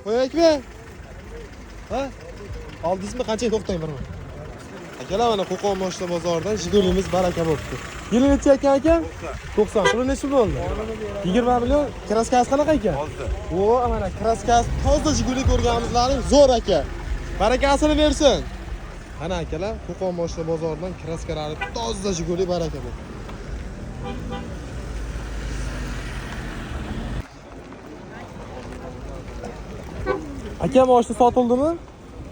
Qo'yaylikmi? Ha? Oldingizmi? Qanchaga to'xtang bir minut. Akalar, mana Qo'qon moshina bozoridan Jigulimiz baraka bo'libdi. Yili necha ekan aka? 90. Puli necha bo'ldi? 20 million. Kraskasi qanaqa ekan? O, mana kraskasi toza Jiguli ko'rganimizlaring zo'r aka. Barakasini bersin. Mana akalar, Qo'qon moshina bozoridan kraskalari toza Jiguli baraka bo'ldi. Aka, moshina sotildimi?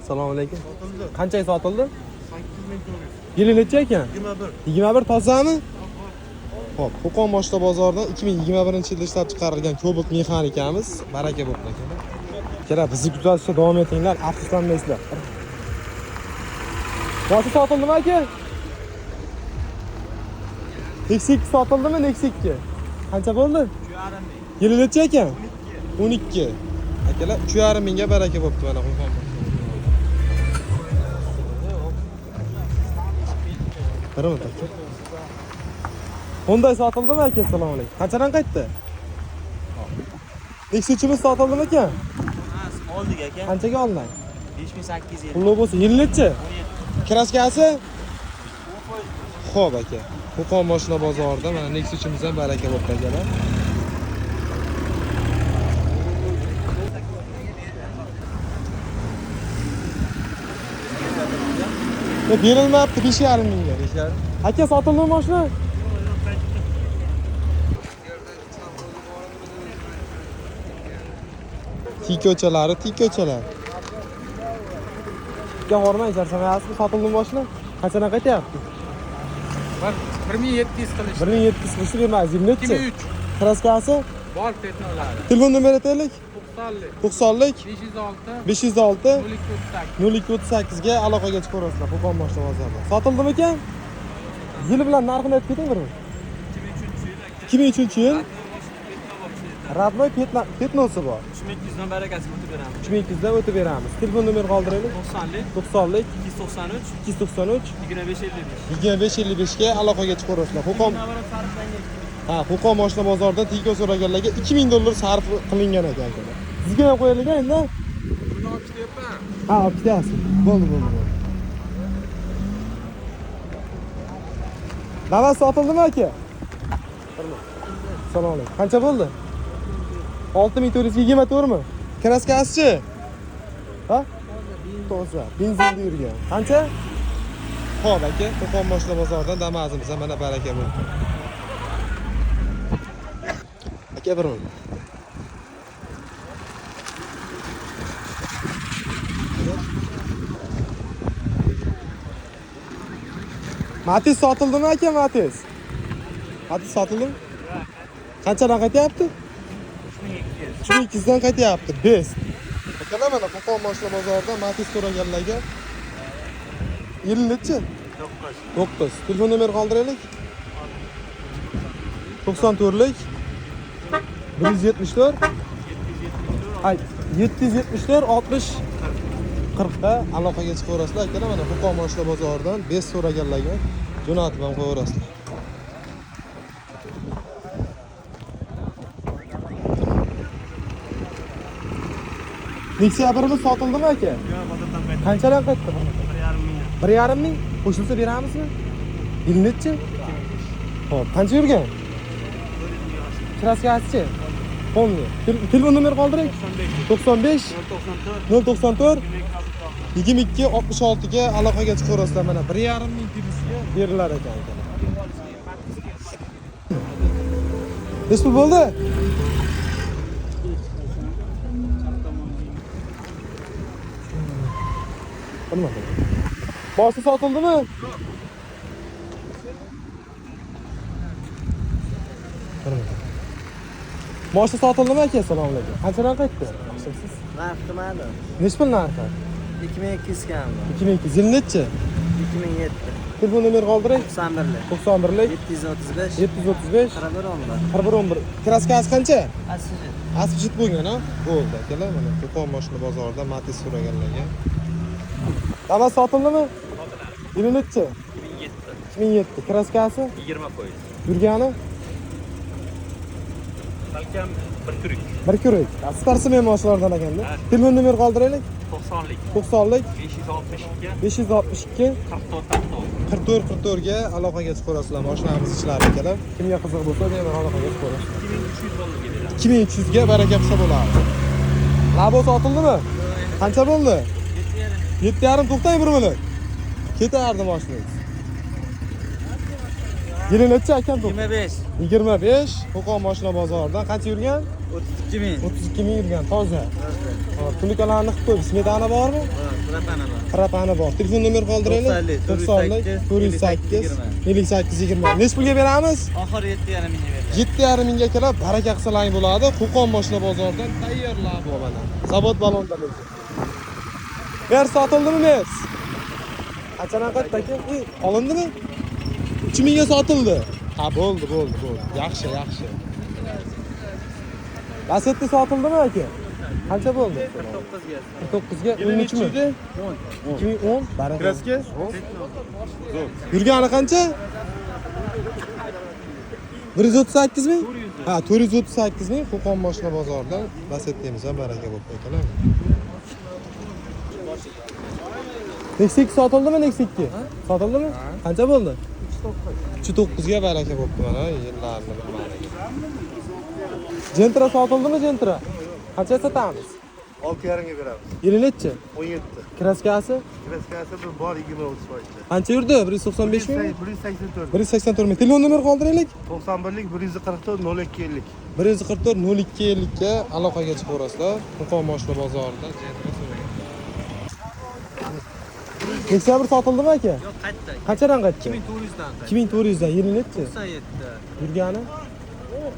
Assalomu alaykum. Sotildi. Qanchaga sotildi? 8400. Yili necha ekan? 21. 21 tozami? Xo'p, Qo'qon moshina bozoridan 2021-yilda ishlab chiqarilgan Cobalt mexanikamiz baraka bo'libdi akalar. Akalar, bizni kuzatishda davom etinglar, afsuslanmaysizlar. Moshina sotildimi aka? Nexia 2 sotildimi? Nexia 2. Qancha bo'ldi? 3,5 ming. Yili necha ekan? 12. Akalar, 3,5 mingga baraka bo'libdi mana Qo'qon. Bir minut aka. Hyundai sotildimi aka? Assalomu alaykum. Qanchadan qaytdi? Nexia 3imiz sotildimi aka? Oldik aka. Qanchaga olding? 5850. Pulli bo'lsa, yili nechi? Kraskasi? Xo'p aka. Qo'qon mashina bozorida mana Nexia 3imiz ham baraka bo'libdi akalar. Berilmayapti 5,5 mingga. 5,5. Aka, sotildimi mashina? Tik ko'chalari, tik ko'chalar. Aka, hormang, charchamayapsizmi? Sotildimi mashina? Qanchadan qaytyapti? 1700 qilishdi. 1700 qilishdi, bermaysiz. Nechi? 2003. Kraskasi? Bor petnolari. Telefon nomeri aytaylik. 90lik. 90lik 506 506 0238. 0238 ga aloqaga chiqaverasizlar Qo'qon mashina bozorida. Sotildimi ekan? Yili bilan narxini aytib keting bir minut. 2003-yil. Родной petnosi bor. 3200 dan barakasiga o'tib beramiz. 3200 dan o'tib beramiz. Telefon nomeri qoldiraylik. 90lik 90lik 293 293 2555. 2555 ga aloqaga chiqaverasizlar. Qo'qon Ha, Qo'qon mashina bozorida Tigo so'raganlarga $2000 sarf qilingan ekan akalar. Sizga ham qo'yaylik endi? Buni olib ketyapman. Ha, olib ketasiz. Bo'ldi, bo'ldi, bo'ldi. Damas sotildimi aka? Assalomu alaykum. Qancha bo'ldi? 6424 mi? Kraskasichi? Ha? Toza, benzinda yurgan. Qancha? Xo'p aka, Qo'qon mashina bozoridan Damazimiz ham mana baraka bo'ldi. Aka, bir minut. Matiz sotildimi aka, Matiz? Matiz sotildimi? Qanchadan qaytyapti? 3200 dan qaytyapti. Best. Akalar, mana Qo'qon mashina bozorida Matiz so'raganlarga yili nechi? 9. 9. Telefon nomeri qoldiraylik. 94lik 174 ay 774 60 40 da aloqaga chiqaverasizlar akalar. Mana Qo'qon mashina bozoridan 5 so'raganlarga jo'natib ham qo'yaverasizlar. Nexia birimiz sotildimi aka? Yo'q, bozordan qaytdi. Qanchadan qaytdi? 1,5 ming. 1,5 ming? Qo'shilsa beramizmi? Yil nechi? Xo'p, qancha yurgan? Kraskasichi? Polni. Telefon nomeri qoldiring. 95 95 094 094 22 66 ga aloqaga chiqaverasizlar. Mana 1,5 ming plyusga berilar ekan akalar. Nechi pul bo'ldi? Bilmadim. Boshi sotildimi? Moshina sotildimi aka? Assalomu alaykum. Qanchadan qaytdi? Yaxshimisiz? Narxi nimadi? Nechi pul narxi? 2200 kammi? 2200. Yil nechi? 2007. Telefon nomeri qoldiring. 91lik. 91lik 735 735 41 11. 41 11. Kraskasi qancha? Asiji. Asbjit bo'lgan, ha? Bo'ldi akalar, mana Qo'qon mashina bozorida Matiz so'raganlarga. Damas sotildimi? Yili nechi? 2007. 2007. Kraskasi? 20%. Yurgani? Salkam bir kurik. Bir kurik. Sportsmen mashinalardan ekanda. Telefon nomer qoldiraylik. 90lik. 90lik 562 562 44 44. 44 44 ga aloqaga chiqaverasizlar mashinamiz ishlari akalar. Kimga qiziq bo'lsa, bemalol aloqaga chiqaverasizlar. 2300 dollarga beramiz. 2300 ga baraka qilsa bo'ladi. Labo sotildimi? Qancha bo'ldi? 7,5. To'xtang bir minut. Ketardi mashinangiz. Yili necha akam? 25. 25. Qo'qon mashina bozoridan qancha yurgan? 32 ming. 32 ming yurgan, toza. Hop, pulikalarni qilib qo'yib, smetana bormi? Bor, propani bor. Propani bor. Telefon nomer qoldiraylik. 90lik, 408 58 20. Necha pulga beramiz? Oxiri 7,5 mingga beradi. 7,5 mingga kelib baraka qilsalang bo'ladi. Qo'qon mashina bozoridan tayyorlab bu mana. Zavod balonda bo'ldi. Mer sotildimi mers? Qanchadan qaytdi aka? Olindimi? 3000 ga sotildi. Ha, bo'ldi, bo'ldi, bo'ldi. Yaxshi, yaxshi. Lasetti sotildimi aka? Qancha bo'ldi? 49 ga. 49 ga 13 mi? 10. 2010. Baraka. Kraska? Yurgani qancha? 138 ming? Ha, 438 ming Qo'qon mashina bozoridan Lasetti'miz ham baraka bo'libdi akalar. Nexia 2 sotildimi Nexia 2? Sotildimi? Qancha bo'ldi? 3.9 ga baraka bo'libdi mana yillarni bilmadim. Gentra sotildimi Gentra? Qancha sotamiz? 6,5 ga beramiz. Yili nechi? 17. Kraskasi? Kraskasi bu bor 20-30%. Qancha yurdi? 195 ming? 184. 184 ming. Telefon nomer qoldiraylik. 91lik 144 02 50. 144 02 50 ga aloqaga chiqaverasizlar. Qo'qon mashina bozorida Gentra so'ragan. Nexia 1 sotildimi aka? Yo'q, qaytdi. Qanchadan qaytdi? 2400 dan qaytdi. 2400 dan. Yili nechi? 97. Yurgani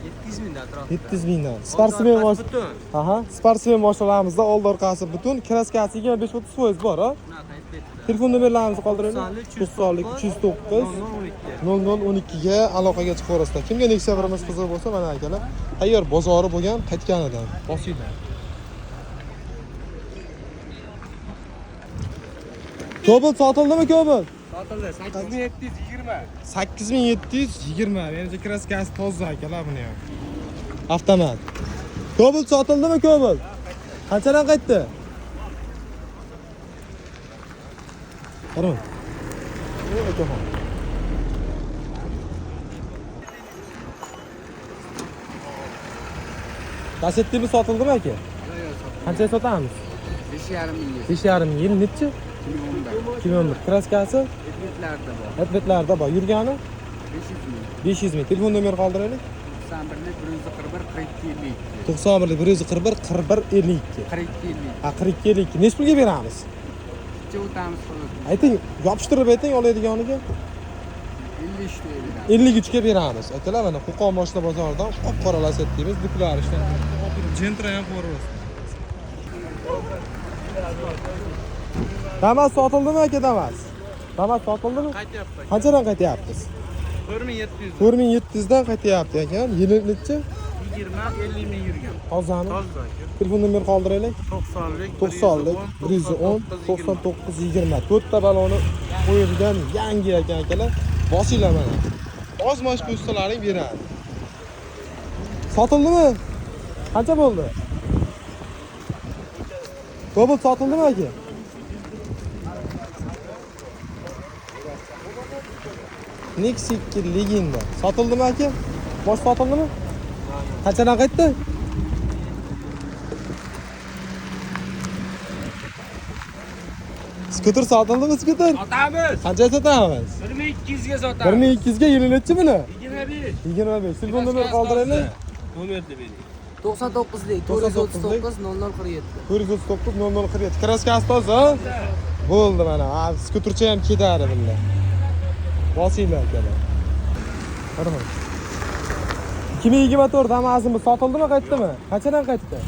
700 mingdan atrofida. 700 mingdan. Sportsmen butun. Aha, sportsmen mashinalarımizda oldi orqasi butun, kraskasi 25-30% bor, ha? Shunaqa aytib ketdi. Telefon nomerlarimizni qoldiraylik. 90lik 309 0012. 0012 ga aloqaga chiqaverasizlar. Kimga Nexia birimiz qiziq bo'lsa, mana akalar, tayyor bozori bo'lgan qaytganidan. Bosinglar. Cobalt sotildimi Cobalt? Sotildi 8720. 8720. Menimcha kraskasi toza akalar buni ham. Avtomat. Cobalt sotildimi Cobalt? Qanchadan qaytdi? Qarang. Okaxon. Lasettimi sotildimi aka? Qanchaga sotamiz? 5,5 mingga. 5,5 ming. Yil nechi? 2011. 2011. Kraskasi? Etbetlarda bor. Etbetlarda bor. Yurgani? 500 ming. 500 ming. Telefon nomer qoldiraylik. 91lik 141 42 52. 91 141 41 52. 42 52. Ha, 42 52. Necha pulga beramiz? Ikki o'tamiz xolos. Ayting, yopishtirib ayting oladiganiga. 53 ga beramiz. 53 ga beramiz. Akalar, mana Qo'qon mashina bozoridan qop-qora Lasetti'miz duplar ishdan. Gentra ham ko'ramiz. Damas sotildimi aka Damas? Damas sotildimi? Qaytyapti. Qanchadan qaytyapmiz? 4700. 4700 dan qaytyapti ekan. Yili nechi? 20 50 ming yurgan. Tozami? Toza aka. Telefon nomer qoldiraylik. 90lik 90lik 110 99 20. To'rtta baloni qo'yilgan yangi ekan akalar. Bosinglar mana. Oz mosh qo'shsalaring beradi. Sotildimi? Qancha bo'ldi? Cobalt sotildimi aka? Nexia 2 Legenda. Sotildimi aka? Bosh sotildimi? Qanchadan qaytdi? Skuter sotildimi skuter? Sotamiz. Qancha sotamiz? 1200 ga sotamiz. 1200 ga yili nechi buni? 25. 25. Telefon nomer qoldiraylik. Nomerni bering. 99lik 439 0047. 439 0047. Kraskasi toza? Bo'ldi mana. Ha, skutercha ham ketadi bunda. Bosinglar akalar. Qarang. 2024 Damazimiz sotildimi, qaytdimi? Qanchadan qaytdi?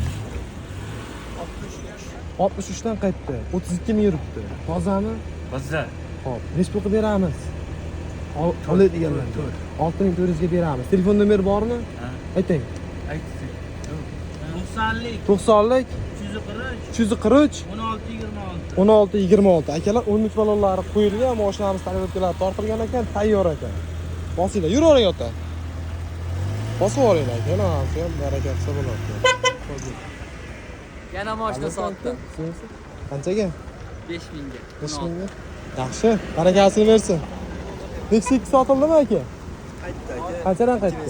63 dan qaytdi. 32 ming yuribdi. Tozami? Toza. Xo'p, necha pul qilib beramiz? Oladiganlar. 6400 ga beramiz. Telefon nomer bormi? Ayting. Aytsin. 90lik 90lik 343 343 16 26. 16 26. Akalar 13 balonlari qo'yilgan, mashinamiz tariqatlari tortilgan ekan, tayyor ekan. Bosinglar, yuravering ota. Bosib yuboringlar aka, narxi ham baraka qilsa bo'ladi. Yana mashina sotdim. Qanchaga? 5000 ga. 5000 ga. Yaxshi, barakasini bersin. Nexia 2 sotildimi aka? Qaytdi aka. Qanchadan qaytdi?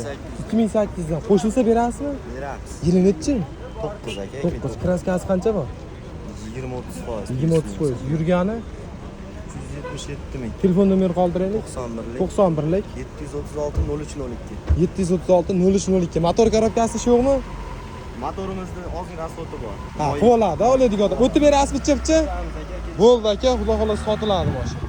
2800 dan. Qo'shilsa berasizmi? Beramiz. Yili nechi? 9 aka. 9. Kraskasi qancha bor? 20-30%. 20-30%. Yurgani? 377 ming. Telefon nomeri qoldiraylik. 91lik. 91lik 736 0302. 736 0302. Motor korobkasi yo'qmi? Motorimizda ozgina rasxodi bor. Ha, qilib oladi, oladigan odam. O'tib berasizmi picha-picha? Bo'ldi aka, xudo xohlasa sotiladi mashina.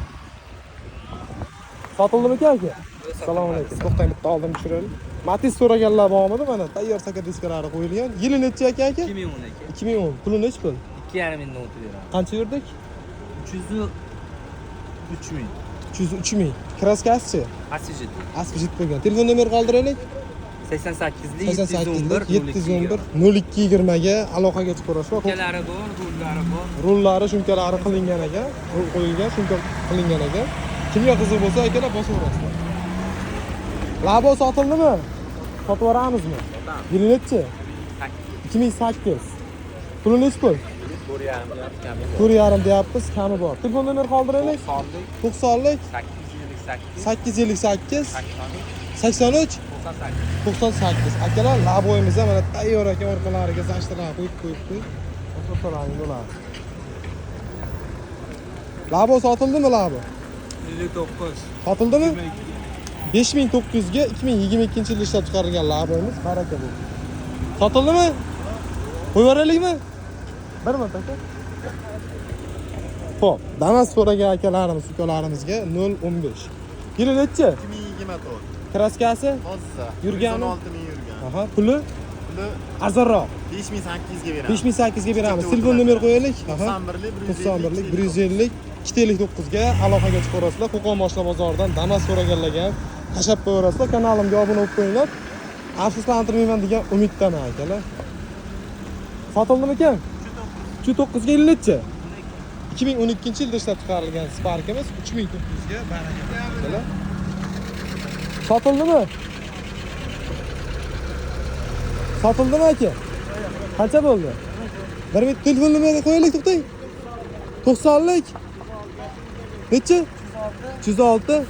Sotildimi aka? Assalomu alaykum. To'xtang, bitta oldin tushiraylik. Matiz so'raganlar bormidi? Mana tayyor saka diskalari qo'yilgan. Yili nechi aka aka? 2010 aka. 2010. Puli nechi pul? 2,5 mingdan o'tib beramiz. Qancha yurdik? 303 ming. 303 ming. Kraskasichi? Asijit. Asbijit bo'lgan. Telefon nomeri qoldiraylik. 88lik 88 711 711 0220 ga aloqaga chiqaverasiz. Shumkalari bor, rullari bor. Rullari, shumkalari qilingan ekan, rul qo'yilgan, shumka qilingan ekan. Kimga qiziq bo'lsa akalar bosaverasizlar. Labo sotildimi? Sotib yuboramizmi? Yili nechi? 2008. Puli nechi pul? 4,5 deyapmiz, kami bor. Telefon nomeri qoldiraylik. 90lik 858 858 83 98. Akalar, laboyimiz ham mana tayyor ekan, orqalariga zashtalar qo'yib qo'yibdi. Orqalariga bo'ladi. Labo sotildimi labo? 59. Sotildimi? 5900 ga 2022-yilda ishlab chiqarilgan laboyimiz baraka bo'ldi. Sotildimi? Qo'yib yuboraylikmi? Bir marta aka. Xo'p, Damas so'ragan akalarimiz, ukalarimizga 0.15. Yili nechi? 2024. Kraskasi? Toza. Yurgani? 116 ming yurgan. Aha, puli Puli arzonroq. 5800 ga beramiz. 5800 ga beramiz. Bitta Telefon nomer qo'yaylik. Aha. 91lik 91lik 150 259 ga aloqaga chiqaverasizlar. Qo'qon mashina bozoridan Damas so'raganlarga ham tashlab qo'yaverasizlar. Kanalimga obuna bo'lib qo'yinglar. Afsuslantirmayman degan umiddaman akalar. Sotildimikan? 3.9 ga yil nechi? 2012-yilda ishlab chiqarilgan Sparkimiz 3900 ga baraka akalar. Sotildimi? Sotildimi aka? Qancha bo'ldi? Bir minut telefon nomerini qo'yaylik, to'xtang. 90lik. Nechi? 306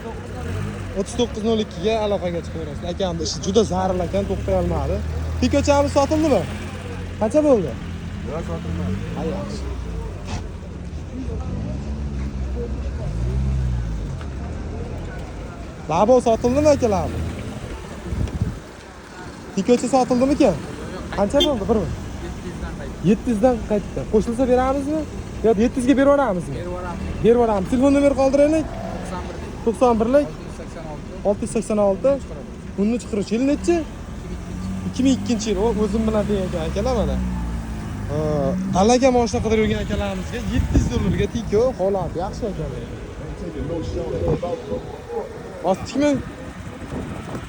3902 ga aloqaga chiqaverasiz. Akamni ishi juda zaril ekan, to'xtay olmadi. Pikochamiz sotildimi? Qancha bo'ldi? Yo'q, sotilmadi. Ha, yaxshi. Labo sotildimi aka labo? Pikocha sotildimikan? Qancha bo'ldi? Bir minut. 700 dan qaytdi. Qo'shilsa beramizmi? Yo 700 ga berib yuboramizmi? Berib yuboramiz. Telefon nomeri qoldiraylik. 91lik 686 1343. Yil nechi? 2002-yil. O o'zim bilan teng ekan akalar mana. Dalaga mashina qidirib yurgan akalarimizga $700 ga Tiko holati yaxshi ekan. Bosdikmi?